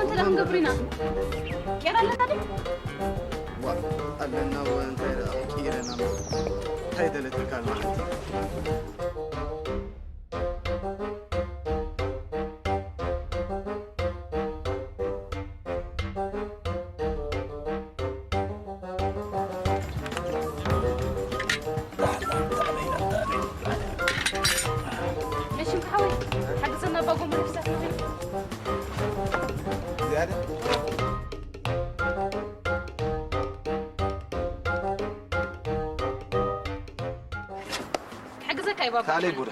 እንታይ ደኣ ክንገብር ኢና? ቄራ ኣለና ድዩ? ዋ፣ ኣለና እወ፣ እንታይ ደኣ ቀይረና? እንታይ ደለትካ ማለት? መሽም ሓወይ፣ ሓግዘና፣ ኣባ ጎማ ሒዛትና ኸይዳ። ዝያዳ? ክሕግዘካ እዩ ባባ። ታለይ ቡዳ።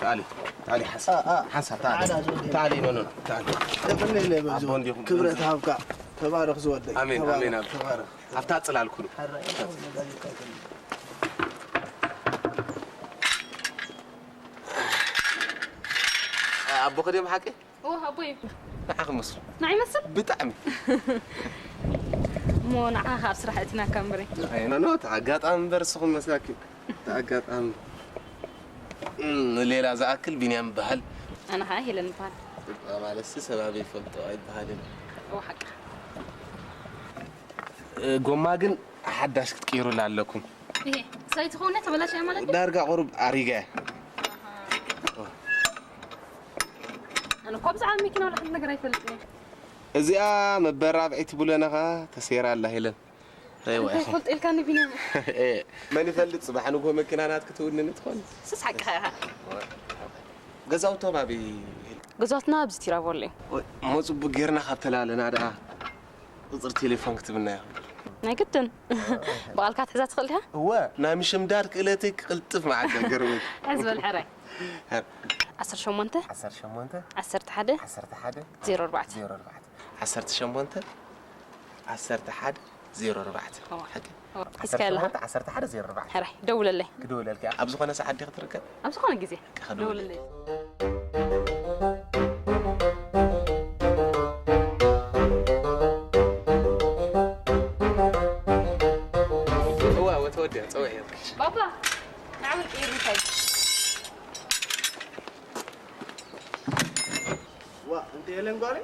ታለይ። ታለይ ሓንሳ። አ፣ አ። ሓንሳ፣ ታለይ። ዓዳ ዝወደይ። ታለይ፣ ኖ፣ ኖ፣ ኖ፣ ታለይ። የቐንየለይ በብዝወደይ። ኣቦ እንዲኹም። ክብረት ሃብካ። ተባረኽ ዝወደይ። ኣሜን፣ ተባረኽ፣ ኣሜን፣ ኣሜን። ተባረኽ። ኣብታ ጽላል ኩሉ። ሕራይ፣ ነጋዲካ ይኹን። ኣቦኺ ድዮም ሓቂ? እወ፣ ኣቦይ እዩ። ንዓኺ መስሉ። ንዓይ ይመስል? ብጣዕሚ። እሞ ንዓኻ ኣብ ስራሕ እቲናካ እምበረይ። ኣይ፣ ኖ፣ ኖ፣ እቲ ኣጋጣሚ እምበር ንስኹም መስላኪ። እቲ ኣጋጣሚ። እም፣ ንሌላ ዝኣክል ቢንያም ይበሃል። ኣነ ኸዓ ሄለን ይበሃል። ማለትሲ ሰብ ኣበይ ይፈልጦ ኣይበሃልን። እወ፣ ሓቅኻ። እ፣ ጎማ ግን ሓዳሽ ክትቅይሩላ ኣለኩም። እሄ፣ ሰይቲ ኾነ ተበላሽያ ማለት እዩ? ዳርጋ ቁሩብ ኣሪጋ እያ። ኣሃ። ኣነ እኮ ብዛዕባ መኪና ወላ ሓንቲ ነገር ኣይፈልጥን እየ። እዚኣ መበራብዒት ብሎንኻ ተሰይራ ኣላ ሄለን። ረይዋ እንታይ ኢኻ። ይፈልጥ ኢልካኒ ቢንያም? እ፣ መን ይፈልጥ ጽባሕ ንግሆ መኪና ናትኪ ትውንን ትኾን። ስስ ሓቅኻ ኢኻ። ገዛውቶም ኣበይ? ገዛትና ኣብዚ ቲራቮል እዩ። ወይ፣ እሞ ጽቡቅ ጌርና ካብ ተላለና ደኣ ቁጽሪ ቴሌፎን ክትብና ኢኹም። ናይ ግድን። ብቓልካ ትሕዛ ትኽእል ዲኻ? እወ፣ ናይ ምሽምዳድ ክእለተይ ክቕልጥፍ መዓት ገርበይ። ሕዝ በል ሕራይ። ሕር። ዓሰርተ ሸሞንተ፣ ዓሰርተ ሸሞንተ፣ ዓሰርተ ሓደ፣ ዓሰርተ ሓደ፣ ዜሮ ኣርባዕተ። ዜሮ ኣርባዕተ። ዓሰርተ ሸሞንተ፣ ዓሰርተ ሓደ፣ ዜሮ ኣርባዕተ። እወ። ሓቂ? እወ። ዓሰርተ ሸሞንተ፣ ዓሰርተ ሓደ፣ ዜሮ ኣርባዕተ። ሕራይ፣ ደውለለይ። ክድውለልካ። ኣብ ዝኾነ ሰዓት ዲኺ ትርከብ? ኣብ ዝኾነ ግዜ። ክድውል። ደውለለይ። እዋ፣ ወተወዲያ፣ ጸውዕ እየ። ባባ፣ ንዓመል ቀይር እንታይ? ዋ፣ እንተ የለን ጓለይ፣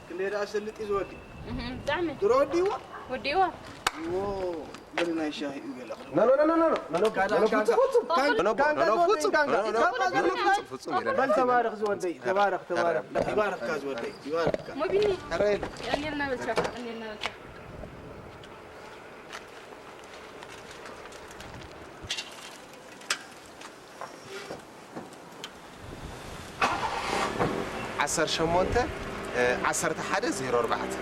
ክንደይ ደኣ ሰልጥ እዩ ዝወዲ? እህ፣ ብጣዕሚ። ድሮ ወዲእዋ? ወዲእዋ። እዎ፣ በል ናይ ሻሂ እዩ ገለ ክድውል። ኖ፣ ኖ፣ ኖ፣ ኖ፣ ኖ፣ ኖ፣ ካዳ፣ ኖ፣ ካዳ። ፍጹም፣ ፍጹም። ካዳ፣ ኖ፣ ኖ፣ ካዳ፣ ኖ፣ ፍጹም። ካዳ፣ ኖ፣ ኖ፣ ካዳ፣ ፍጹም፣ ፍጹም፣ ፍጹም፣ በል የለን። ተባረኽ ዝወደይ፣ ተባረኽ፣ ተባረኽ። ይባርኽካ ዝወደይ፣ ይባርኽካ። ሞቢኒ። ኧረ የለን። ቀንየልና በልቻ፣ ቀንየልና በልቻ። ዓሰርተ ሸሞንተ፣ ዓሰርተ ሓደ፣ ዜሮ ኣርባዕተ።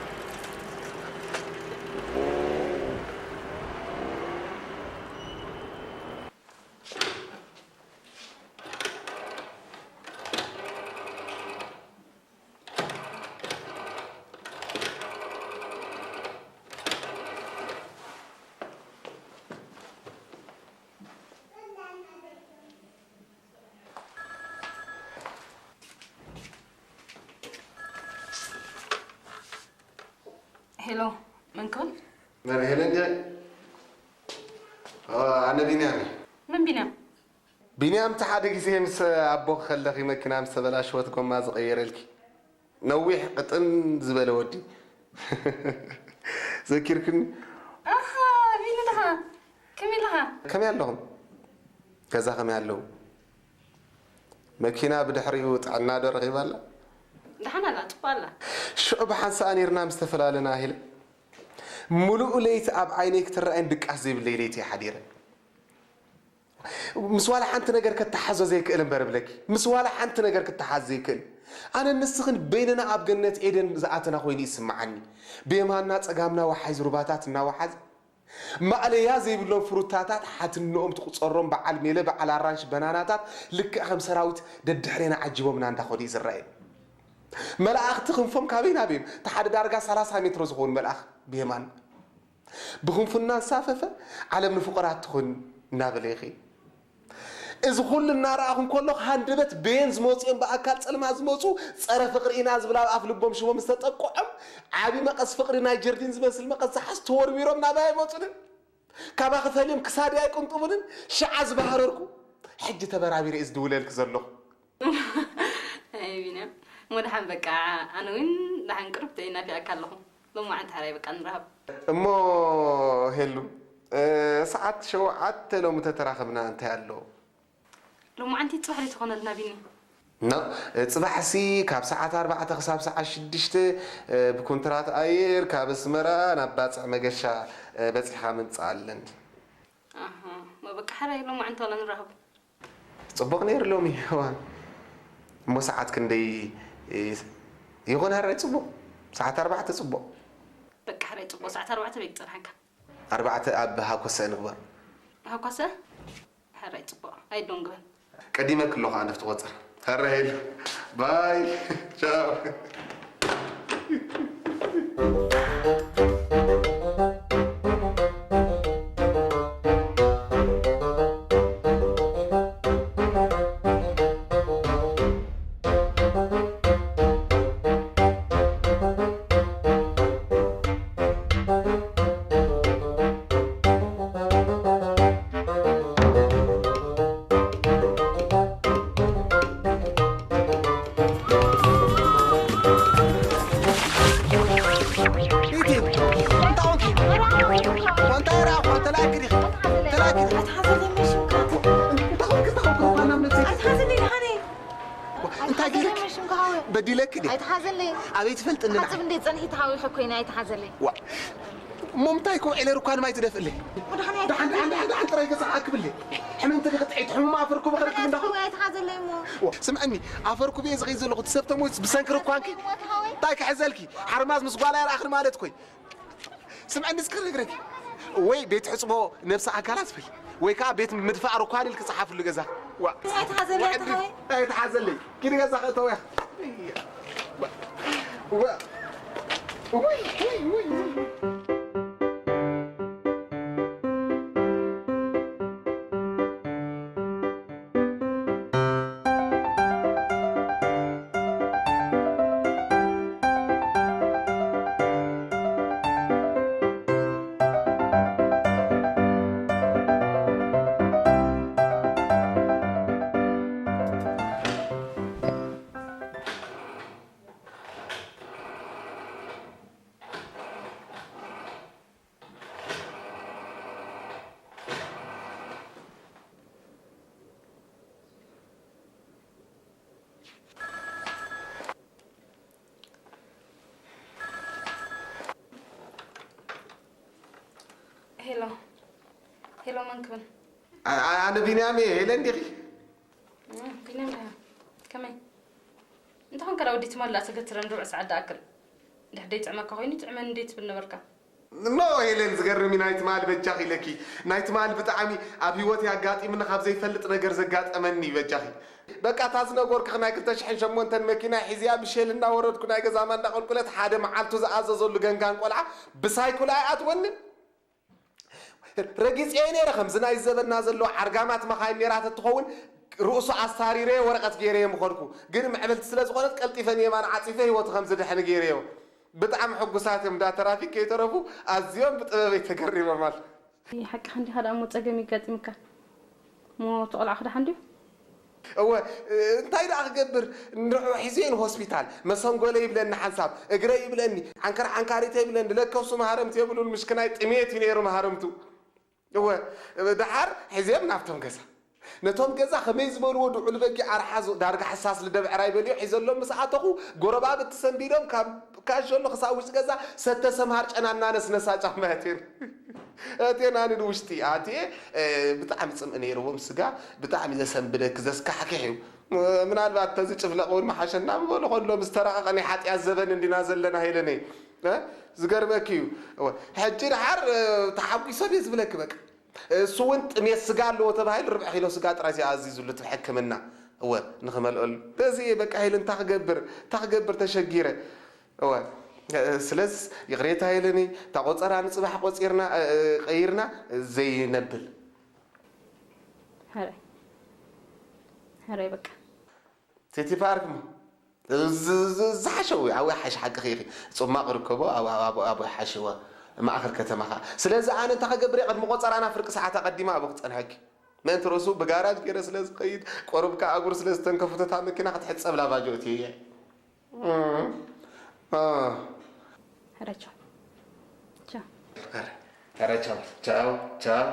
ሄሎ፣ መን ክብል? መን ሄለን ድያ? ኦ፣ ኣነ ቢንያም እየ። መን ቢንያም? ቢንያም፣ እቲ ሓደ ግዜ ምስ ኣቦኺ ከለኺ መኪና ምስ ተበላሸወት ጎማ ዝቐየረልኪ። ነዊሕ ቅጥን ዝበለ ወዲ። ዘኪርክኒ? ኣሃ፣ ቢኒ ድኻ? ከመይ ኣለኻ? ከመይ ኣለኹም? ገዛ ከመይ ኣለዉ? መኪና ብድሕሪኡ ጥዕና ዶ ረኺባ ኣላ? ደሓን ኣላ፣ ጽቡቕ ኣላ። ሽዑ ብሓንሳእ ነይርና ምስ ተፈላለና፣ ሄለ። ምሉእ ለይቲ ኣብ ዓይነይ ክትረኣይን ድቃስ ዘይብለይ ለይቲ እየ ሓዲረ። ምስ ዋላ ሓንቲ ነገር ከተሓዞ ዘይክእል እምበር እብለኪ፣ ምስ ዋላ ሓንቲ ነገር ክተሓዝ ዘይክእል። ኣነን ንስኽን በይንና ኣብ ገነት ኤደን ዝኣተና ኮይኑ ይስምዓኒ። ብየማንና ጸጋምና ወሓይዝ ሩባታት እናወሓዘ፣ ማእለያ ዘይብሎም ፍሩታታት ሓትንኦም ትቁጸሮም በዓል ሜለ፣ በዓል ኣራንሽ፣ በናናታት ልክዕ ከም ሰራዊት ደድሕሬና ዓጂቦምና እንዳኸዱ እዩ ዝረኣየኒ። መላእኽቲ ክንፎም ካበይ ናበይ እዮም? እቲ ሓደ ዳርጋ ሰላሳ ሜትሮ ዝኸውን መልኣኽ ብየማን። ብኽንፉ እናንሳፈፈ፣ "ዓለም ንፍቑራት ትኹን" እናበለ ይኸይድ። እዚ ኩሉ እናረኣኹ እንከለኹ፣ ሃንደበት በየን ዝመጹ እዮም፣ ብኣካል ጸልማት ዝመጹ፣ ጸረ ፍቕሪ ኢና ዝብል ኣብ ኣፍ ልቦም ሽቦ ምስ ተጠቅዖም፣ ዓቢ መቐስ ፍቕሪ፣ ናይ ጀርዲን ዝመስል መቐስ ዝሓዝ ተወርዊሮም ናባይ ኣይመጹንን። ካባኺ ፈልዮም ክሳደይ ኣይቅንጥቡንን። ሽዓ ዝባህረርኩ፣ ሕጂ ተበራቢረ እየ ዝድውለልኪ ዘለኹ። ኣይ ቢንያም፣ እሞ ደሓን በቃ፣ ኣነ እውን ደሓን ቅርብቲ እየ ናፊቐካ ኣለኹ። ሎማዓንቲ ሕራይ በቃ ንራኸብ። እሞ ሄሉ፣ እ፣ ሰዓት ሸውዓተ ሎሚ ተተራኸብና እንታይ ኣሎ? ሎማዓንቲ ጽባሕ ዘይትኾነልና ቢኒ? ኖ፣ ጽባሕሲ ካብ ሰዓት ኣርባዕተ ክሳብ ሰዓት ሽዱሽተ፣ እ፣ ብኮንትራት ኣየር ካብ ኣስመራ ናብ ባጽዕ መገሻ፣ እ፣ በጺሕኻ ምምጻእ ኣለኒ። ኣሃ፣ እሞ በቃ ሕራይ ሎማዓንቲ ዋላ ንራኸብ። ጽቡቕ ነይሩ ሎሚ እዋን። እሞ ሰዓት ክንደይ ይኾን? ሕራይ ጽቡቕ። ሰዓት ኣርባዕተ ጽቡቕ። በቃ ሕራይ ጽቡቕ። ሰዓት ኣርባዕተ በይ ክጸንሓካ። ኣርባዕተ ኣብ ሃኮሰ ንግበር። ሃኮሰ? ሕራይ ጽቡቕ። ኣይዶንግበን። ቀዲመኪ ኣለኹ ኣነ ኣብቲ ቆጸራ። ሕራይ ኢሉ። ባይ። ቻው። ኣይትሓዘለይ መሽምካ። ኣይትሓዘለይ ደሓነይ። እንታይ ገይረኪ? ኣይትሓዘለይ መሽምካ ሃወይ። በዲለኪ ድየ? ኣይትሓዘለይ። ኣበይ ትፈልጥኒ ንዓይ? ሓጽብ እንደ ጸኒሒ ተሃዊኸ ኮይነ ኣይትሓዘለይ። ዋ እሞ ምንታይ ኮ ዒለ ርኳን ማይ ትደፍእለይ? ወድሓን ደሓን ደሓን ኣይትሓዘለይ። ደሓን ደሓን ጥራይ ገዛ ኣክብለይ። ሕመም ተደኸትዐይ ትሕሙማ ኣፈርኩ በኸርኩ እንዳኹ። ኣይትሓዘለይ እሞ። ዋ ስምዐኒ ኣፈርኩ ብየ ዝኸይድ ዘለኹ ትሰብተ ሞይት ብሰንኪ ርኳንኪ። ሞት ሃወይ። እንታይ ክሕዘልኪ? ሓርማዝ ምስ ጓላ ይረኣኽን ማለት ኮይ። ስምዐኒ እስከ ነግረኪ ወይ ቤት ሕፅቦ ነብሲ ኣካላት በይ ወይ ከዓ ቤት ምድፋእ ርኳን ኢልክ ፀሓፍሉ ገዛ ዋ ኣይትሓዘለይ ኣታ ሓወይ። ኣይትሓዘለይ ኪዲ ገዛ ክእተው እያ ዋ ወይ ወይ ወይ ሄሎ ሄሎ፣ መን ክብል? ኣነ ቢንያም እየ። ሄለን ዲኺ? ቢንያም ዲኻ? ከመይ እንተኾንካ፣ ወዲ ትማል ዳኣ ተገትረን ርብዕ ሰዓት ዳኣክል ድሕደይ ጥዕመካ ኮይኑ፣ ጥዕመኒ እንዴ ትብል ነበርካ? ኖ ሄለን፣ ዝገርም እዩ ናይ ትማል በጃኺ ኢለኪ። ናይ ትማል ብጣዕሚ ኣብ ህይወተይ ኣጋጢሙኒ ካብ ዘይፈልጥ ነገር ዘጋጠመኒ እዩ በጃኺ። በቃ እታ ዝነገርኩኺ ናይ ክልተ ሽሕን ሸሞንተን መኪናይ ሒዘያ ብሼል እናወረድኩ ናይ ገዛ ማይ እንዳቆልቆለት ሓደ መዓልቱ ዝኣዘዘሉ ገንጋን ቆልዓ ብሳይክሉ ኣይኣትወንን። ረጊፀዮ ነይረ ከምዚ ናይ ዘበና ዘለዋ ዓርጋማት መኻይን ነይራ ተትኸውን ርእሱ ኣሳሪረዮ ወረቐት ገይረዮ ምኸድኩ። ግን ምዕብልቲ ስለ ዝኾነት ቀልጢፈ ንየማን ዓፂፈ ህይወቱ ከም ዝድሕን ገይረዮ። ብጣዕሚ ሕጉሳት እዮም። እንዳ ተራፊክ ከይተረፉ ኣዝዮም ብጥበበይ ተገሪሞም ኣለዉ። ሓቅኻ እንዲኻ ደኣ እሞ ጸገም የጋጢምካ። እሞ እቲ ቆልዓ ክደሓን ድዩ? እወ እንታይ ደኣ ክገብር ንዑ ሒዘዮ ንሆስፒታል። መሰንጎለይ ይብለኒ ሓንሳብ፣ እግረይ ይብለኒ፣ ዓንከር ዓንካሪተይ ይብለኒ። ለከ እሱ መሃረምቲ የብሉን ምሽክናይ ጥሜት እዩ ነይሩ መሃረምቱ። እወ ደሓር ሒዘዮም ናብቶም ገዛ። ነቶም ገዛ ከመይ ዝበልዎ ድዑል በጊዕ ኣርሓ ዳርጋ ሓሳስ ልደብዕራይ በልዮ ሒዘሎም ምስ ኣተኹ ጎረባብቲ ሰንቢዶም ካብ ካሽ ዘሎ ክሳብ ውሽጢ ገዛ ሰተ ሰምሃር ጨና እናነስነሳ ጫማ ኣትየን ኣትየን ኣነ ንውሽጢ ኣትየ ብጣዕሚ ፅምኢ ነይርዎም ስጋ ብጣዕሚ ዘሰንብደኪ ዘስካሕክሕ እዩ ምናልባት ተዚ ጭፍለቕ እውን መሓሸና ምበሉ ከሎ ምስ ተረቐቐ ናይ ሓጢኣት ዘበን እንዲና ዘለና ሄለነይ ዝገርመኪ እዩ ሕጂ ደሓር ተሓጒሶም እየ ዝብለኪ በቃ እሱ እውን ጥሜት ስጋ ኣለዎ ተባሂሉ ርብዒ ኪሎ ስጋ ጥራይ እዩ ኣዚዙሉ እቲ ሕክምና እወ ንኽመልኦሉ በዚ እየ በቃ ኢሉ እንታይ ክገብር እንታይ ክገብር ተሸጊረ እወ ስለዚ ይቕሬታ ኢለኒ እታ ቆፀራ ንፅባሕ ቆፂርና ቀይርና ዘይነብል ሕራይ ሕራይ በቃ ቲቲ ፓርክ ሞ ዝሓሸው ኣወይ ሓሽ ሓቅኺ ኢኺ ጽማቕ ርከቦ ኣወይ ሓሽወ ማእኸል ከተማ ኸዓ ስለዚ ኣነ እንታይ ከገብር እየ ቅድሚ ቆጸራና ፍርቂ ሰዓት ኣቐዲመ ኣብኡ ክጸንሐኪ ምእንቲ ርእሱ ብጋራጅ ገይረ ስለ ዝኸይድ ቆርብ ከኣ እግሩ ስለ ዝተንከፈቶ እታ መኪና ክትሕጸብ ላቫጆ እትየ እየ እ፣ እ። ኧረ ቻው። ቻው። ኧረ ቻው፣ ቻው፣ ቻው።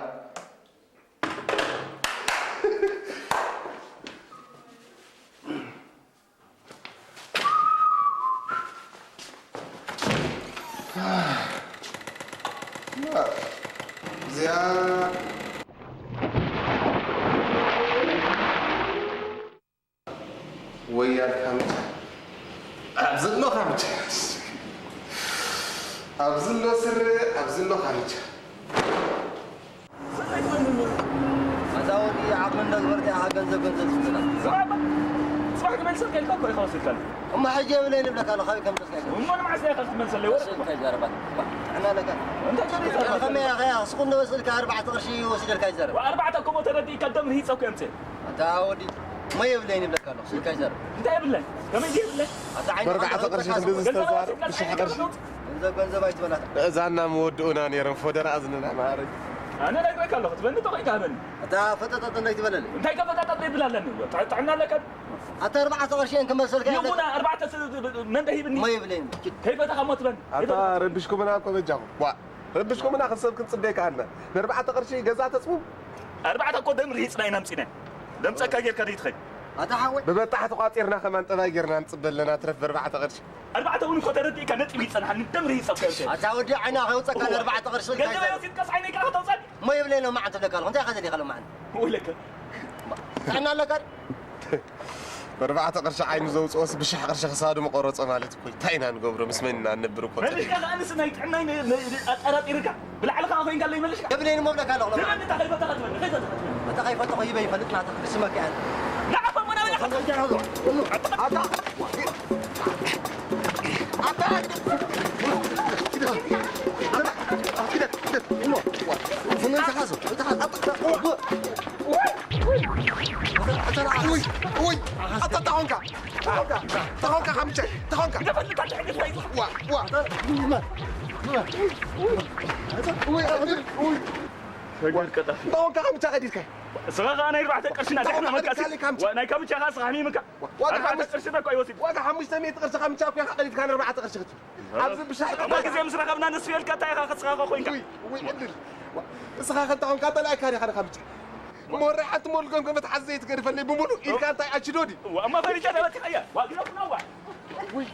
እዚኣ ወያል ካምቻ። ኣብዚ ኣሎ ካምቻ። ኣብዚ ኣሎ ስረ፣ ኣብዚ ኣሎ ካምቻ። ኣታ ወዲ ዓቕሚ እንዶ ዝበርተ ኢኻ ገንዘብ ገንዘብ ትብለና። ጽባሕ፣ ጽባሕ ክመልሰልካ ኢልካ እኮ ኢኻ ወሲድካኒ። እሞ ሕጂ የብለይን እብለካ ኣለኹ፣ ካበይ ከም ተስካይካ? እሞ ንመዓስ ኢኻ ክትመልሰለይ? ወረ ስልካ ይዛረባ። ጥዕና ኣለካ። እንታይ ትብል? ከመይ ኢኻ? ስኹ እንዶ ስልካ ኣርባዕተ ቅርሺ ወሲደልካ ይዛረብ። ኣርባዕተ እኮ ሞ ተረዲእካ ደም ርሂጸ እኮ የምጽእ። ኣታ ወዲ እሞ የብለይን እብለካ ኣለኹ፣ ስልካ ይዛረብ። እንታይ የብለይ? ከመይ የብለይ? ኣታ ዓይኒ ብኣርባዕተ ቅርሺ ክንዲ ዝተዛረብ ብሽሕ ቅርሺ። ገንዘብ፣ ገንዘብ ኣይትበላታ። እዛና መወድኡና ነይሮም፣ ፎደራ እዝንና ማዕረግ። ኣነ ነግረካ ኣለኹ፣ ትበኒ ተኾይንካ ሃበኒ። ኣታ ፈጠጠጥ እንዳይትበለለይ። እንታይ ከፈጣጠጥ ይብል ኣለኒ? ጥዕ-፣ ጥዕና ኣለካ? ኣታ ኣርባዕተ ቅርሺ እየን ክመልሰልካ የብለካ። ይኹና፣ ኣርባዕተ ስ-፣ መን ደሂብኒ? እሞ የብለይን። ከይፈተኻ እሞ ትበኒ። ኣታ ከይፈተኻ። ረቢሽኩምና እኮ በጃኹም። ዋ፣ ረቢሽኩምና፣ ክንሰብ ክንጽበይ ከኣልና። ንኣርባዕተ ቅርሺ ገዛ ተጽቡ? ኣርባዕተ እኮ ደም ርሂጽና ኢና ኣምጺና። ደምጸካ ጌርካ ደይትኸይድ። ኣታ ሓወይ። ብበጣሕ ተቋጺርና ከማን ጠባይ ጌርና ንጽበ ኣለና፣ ትረፍ ብኣርባዕተ ቅርሺ። ኣርባዕተ እውን እኮ ተረዲእካ ነጥቢ ይጸንሓኒ፣ ደም ርሂጸካ እንተ። ኣታ ወዲ ዓይና ከውጸካ እዋ። ንኣርባዕተ ቅርሺ ኢልካ ገንዘበይ ይዛረብ። ወሲድካስ ዓይነይ ከኣ ከተውጸኒ? እሞ የብለይን ሎማዓንቲ እብለካ ኣለኹ፣ እንታይ ኢኻ ደሊኻ ሎማዓንቲ? ወይለከ። ጥዕና ኣለካ ድዩ? ብኣርባዕተ ቅርሺ ዓይኑ ዘውጽኦስ ብሽሕ ቅርሺ ክሳዱ ምቆረጾ ማለት እኮ እዩ። እንታይ ኢና ንገብሮ? ምስ መን ኢና ንነብር እኮ? መልሽካ ከኣ ንስ ናይ ጥዕናይ ነ-፣ ነ-፣ ኣጠራጢርካ? ብላዕሊ ከኣ ኮይንካ ኣለይ መልሽካ? የብለይን እሞ እብለካ ኣለኹ። ትበል እንታ ከይፈተኻ ትበል፣ ከይፈተኻ ትበል። እንተ ከይፈተኹ ሂበይ ይፈልጥ ናታ ክስመክ እያ። ንዓኻ እሞ ናበይ ኢኻ? ኣታ፣ ኣታ፣ ውይ፣ ውይ፣ ኣታ፣ ተኾንካ፣ ተኾንካ፣ ተኾንካ፣ ካምቻ፣ ተኾንካ። ዋ፣ ዋ። ውይ፣ ውይ። ሸገር ቀጣፊ። ተኾንካ፣ ካምቻ ቀዲድካ። እስኻ ኸኣ ናይ ኣርባዕተ ቅርሺ ናትካ ተኾንካ፣ ሓመካ ቀዲድካ፣ ካምቻ። ዋ፣ ናይ ካምቻ ኸኣ እስኻ ሓሚምካ። ዋጋ ኣርባዕተ ሓሙሽተ ቅርሺ እኮ ይወስድ። ዋጋ ሓሙሽተ ሚእቲ ቅርሺ ካምቻ እኮ ኢኻ ቀዲድካ፣ ንኣርባዕተ ቅርሺ ክትብል። ኣብዚ ብሻዕ እሞ ግዜ ምስ ረኸብና ንስፌልካ እንታይ ኢኻ ክስኻኸ ኮይንካ? ውይ፣ ውይ፣ ዕድል። ዋ፣ እስኻ ከንታ ኾንካ ጠላይካ ዲኻ ንካምቻ? እሞ ወረ ሓንቲ ሞል ገምገመት ሓዘ ዘይትገድፈለይ ብምሉእ ኢድካ እንታይ ኣችዶ ድዩ? ዋ፣ እሞ ፈሪጃ ተበቲኸያ። ዋ፣ ግደፉና ዋ። ውይ።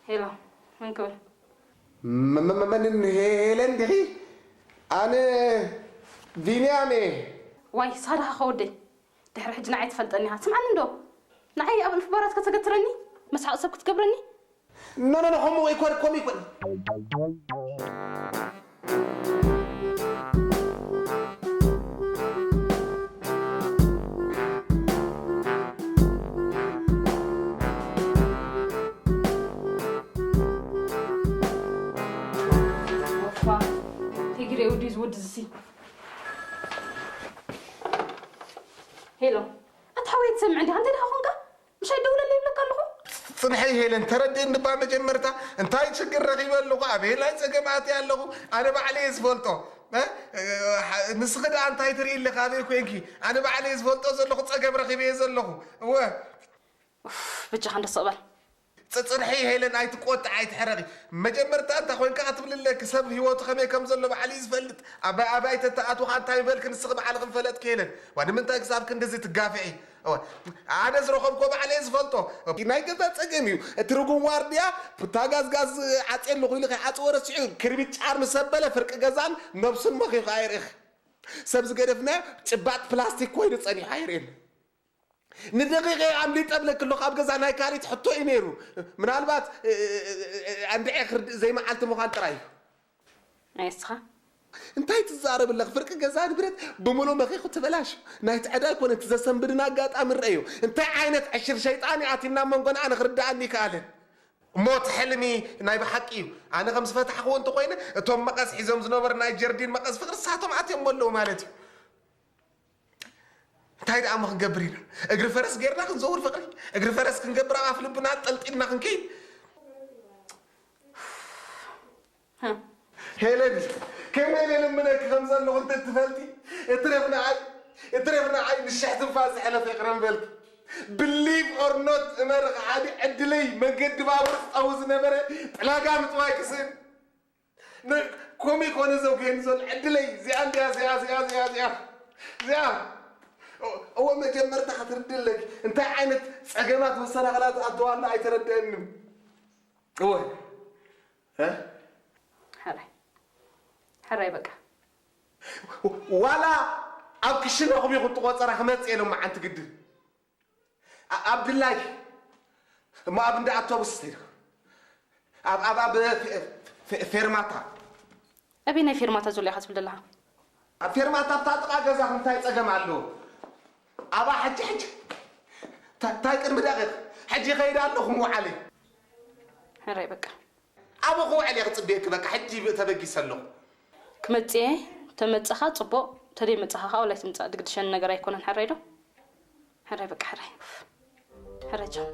ሄሎ፣ መን ክብል? መ-፣ መ-፣ መ-፣ መን ሄለን ዲኺ? ኣነ ቢንያም እየ። ዋይ፣ ሳላኻ ከወደይ። ድሕሪ ሕጂ ንዓይ ትፈልጠኒ ኢኻ። ስምዓኒ እንዶ። ንዓይ ኣብ እልፊ ባራት ከተገትረኒ? መስሓቕ ሰብ ክትገብረኒ? ኖ ኖ ኖ፣ ከምኡ ኣይኮን፣ ከምኡ ኣይኮን። ኦፋ፣ ትግሬ ውዲ ዝውድ ዝሲ። ሄሎ፣ ኣታ ሓወይ ትሰምዕ እንዲኻ? እንታይ ደኣ ኾንካ? ምሻይ ደውለለይ ይብለካ ኣለኹ። ጽንሐይ ሄለን፣ ተረድእኒ እባ መጀመርታ። እንታይ ችግር ረኺበ ኣለኹ? ኣበየናይ ጸገም ኣትየ ኣለኹ? ኣነ ባዕለይ እየ ዝፈልጦ። እ? ንስኺ ደኣ እንታይ ትርኢ ኣለኺ? ኣበይ ኮይንኪ? ኣነ ባዕለይ እየ ዝፈልጦ ዘለኹ፣ ጸገም ረኺበ እየ ዘለኹ። እወ። ኡፍ፣ በጃኻ እንዶ ስቕ በል። ጽንሒ ሄለን፣ ኣይትቆጥዒ፣ ኣይትሕረቒ። መጀመርታ እንታይ ኮይንካ ክትብሊ ኣለኪ፣ ሰብ ህይወቱ ከመይ ከም ዘሎ ባዕሉ እዩ ዝፈልጥ። ኣባይ ኣባይ ተተኣትውካ እንታይ ምበልኪ ንስኺ ባዕልኺ ምፈለጥኪ ሄለን። ዋ ንምንታይ ክሳብ ክንድዚ ትጋፍዒ? እወ፣ ኣነ ዝረኸብኮ ባዕለ እየ ዝፈልጦ። ናይ ገዛ ጸገም እዩ። እቲ ርጉም ዋርድያ ቡታ ጋዝጋዝ ዓጽየ ኣለኹ ኢሉ ከይዓጽዎ ረሲዑ ክርቢት ጫር ምስ ኣበለ ፍርቂ ገዛን ነብሱን መኺኹ ኣይርእኽ። ሰብ ዝገደፍናዮ ጭባጥ ፕላስቲክ ኮይኑ ጸኒሑ ኣይርእን። ንደቂቐ ኣምሊጠ እብለኪ ኣለኹ፣ ኣብ ገዛ ናይ ካሊት ሕቶ እዩ ነይሩ። ምናልባት እንድዒ ክርድእ ዘይመዓልቲ ምዃን ጥራይ እዩ። ናይ እስኻ እንታይ ትዛረብ ኣለኽ? ፍርቂ ገዛ ንብረት ብምሉእ መኺኹ ተበላሹ። ናይቲ ዕዳ ኣይኮነን፣ እቲ ዘሰንብድን ኣጋጣሚ ንረኣዮ። እንታይ ዓይነት ዕሽር ሸይጣን እዩ ኣትዩና መንጎና ኣነ ክርድኣኒ ኣይከኣለን። እሞ እቲ ሕልሚ ናይ ብሓቂ እዩ። ኣነ ከም ዝፈታሕክዎ እንተኾይነ እቶም መቐስ ሒዞም ዝነበሩ ናይ ጀርዲን መቐስ ፍቕሪ ንሳቶም ኣትዮም ኣለዉ ማለት እዩ። እንታይ ደኣ እሞ ክንገብር ኢና? እግሪ ፈረስ ጌርና ክንዘውር ፍቕሪ? እግሪ ፈረስ ክንገብር ኣብ ኣፍ ልብና ኣንጠልጢልና ክንከይድ? ሄለን፣ ከመይ ኢለ ልምነኪ ከም ዘለኹ እንተ ትፈልጢ፣ እትረፍ ንዓይ፣ እትረፍ ንዓይ ንሽሕ ትንፋስ ዝሕለፈ ይቕረ ምበልኪ። Believe or not እመኒ ከሓዲ ዕድለይ መንገዲ ባቡር ክጠዊ ዝነበረ ጥላጋ ምጥዋይ ክስእን። ነ- ኮሚ ኮነ ዘውገኒ ዘሎ ዕድለይ እዚኣ እንድያ እዚኣ እዚኣ እዚኣ እዚኣ እዚኣ እወ መጀመርታ ክትርድእ ኣለኪ እንታይ ዓይነት ፀገማት መሰናኽላት ኣተዋላ ኣይተረደአንም እወ እ? ሕራይ ሕራይ በቃ ዋላ ኣብ ክሽነኹም ይኹን ትቆፀራ ክመፅእ የሎም መዓንቲ ግድን ኣብድላይ እሞ ኣብ እንዳ ኣውቶቡስ ተይዱ ኣብ ኣብ ኣብ ፌርማታ ኣበየናይ ፌርማታ ዘሎ ኢኻ ትብል ዘለኻ? ኣብ ፌርማታ ኣብታ ጥቓ ገዛኹም እንታይ ጸገም ኣለዎ? ኣብኣ ሕጂ ሕጂ እንታይ ቅድሚ ደቂቕ ሕጂ ይኸይድ ኣለኹ ምውዓለይ። ሕራይ በቃ። ኣብኡ ክውዕል እየ ክጽበየኪ በቃ ሕጂ ተበጊሰ ኣለኹ። ክመጽእ እየ፣ ተመጸኻ ጽቡቕ፣ ተደይመጸኻ ከኣ ወላ ኣይትምጻእ፣ ድግድሸኒ ነገር ኣይኮነን፣ ሕራይ ዶ? ሕራይ በቃ፣ ሕራይ። ኡፍ። ሕራይ ቻው።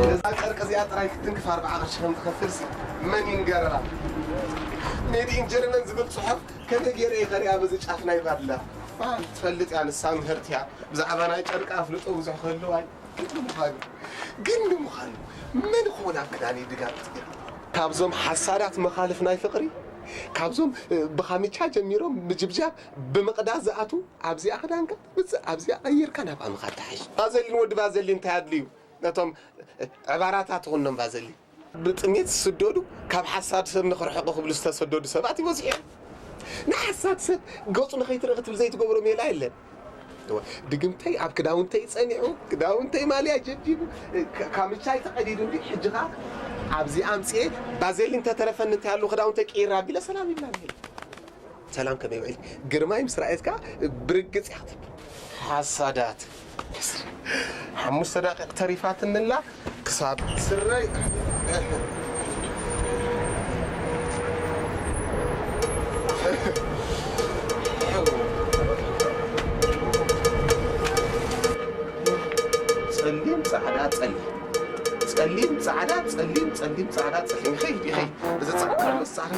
ነዛ ጨርቂ እዚኣ ጥራይ ክትንክፍ ኣርብዓ ቅርሺ ከም ትኸፍልሲ መን ይንገረና? ሜድ ኢን ጀርመን ዝብል ጽሑፍ ከመይ ገይረ እየ ከሪኣ በዚ ጫፍ ናይ ባድላ? ትፈልጥ እያ ንሳ ምህርት እያ ብዛዕባ ናይ ጨርቂ ኣፍልጦ ብዙሕ ክህልዋ እዩ። ግን ንምዃኑ ግን ንምዃኑ መን ይኸውን ኣብ ክዳነይ ድጋም ትገብር? ካብዞም ሓሳዳት መኻልፍ ናይ ፍቕሪ ካብዞም ብኻሚቻ ጀሚሮም ብጅብጃብ ብምቕዳስ ዝኣትዉ ኣብዚኣ ክዳንካ ትምጽእ ኣብዚኣ ቀይርካ ናብኣ ምኻድ ትሓይሽ። ቫዘሊን ወዲ ቫዘሊን እንታይ ኣድልዩ ነቶም ዕባራታት ትኹኖም ቫዘሊን። ብጥሜት ዝስደዱ ካብ ሓሳድ ሰብ ንኽርሕቑ ክብሉ ዝተሰደዱ ሰባት ይበዝሑ እዮም። ንሓሳድ ሰብ ገጹ ንኸይትርኢ ክትብል ዘይትገብሮ ሜላ የለን። ድግምተይ ኣብ ክዳውንተይ ጸኒዑ ክዳውንተይ ማልያ ጀብጂቡ ካምቻይ ተቐዲዱ እንዲ ሕጂ ኸዓ ኣብዚ ኣምፅኤ ባዜሊን ተተረፈኒ እንታይ ኣለዎ ክዳውንተይ ቅይር ኣቢለ ሰላም ይብላ ነይረ። ሰላም ከመይ ውዒልኪ? ግርማይ ምስ ረኣየት ከኣ ብርግጽ እያ ክትብል። ሓሳዳት። ሓሙሽተ ደቂቕ ተሪፋትንላ ክሳብ ስረይ ጸሊም ጻዕዳ ጸሊም ጸሊም ጻዕዳ ጸሊም ጸሊም ጻዕዳ ጸሊም ይኸይድ ይኸይድ እዚ ጻዕዳ ምስ ጻዕዳ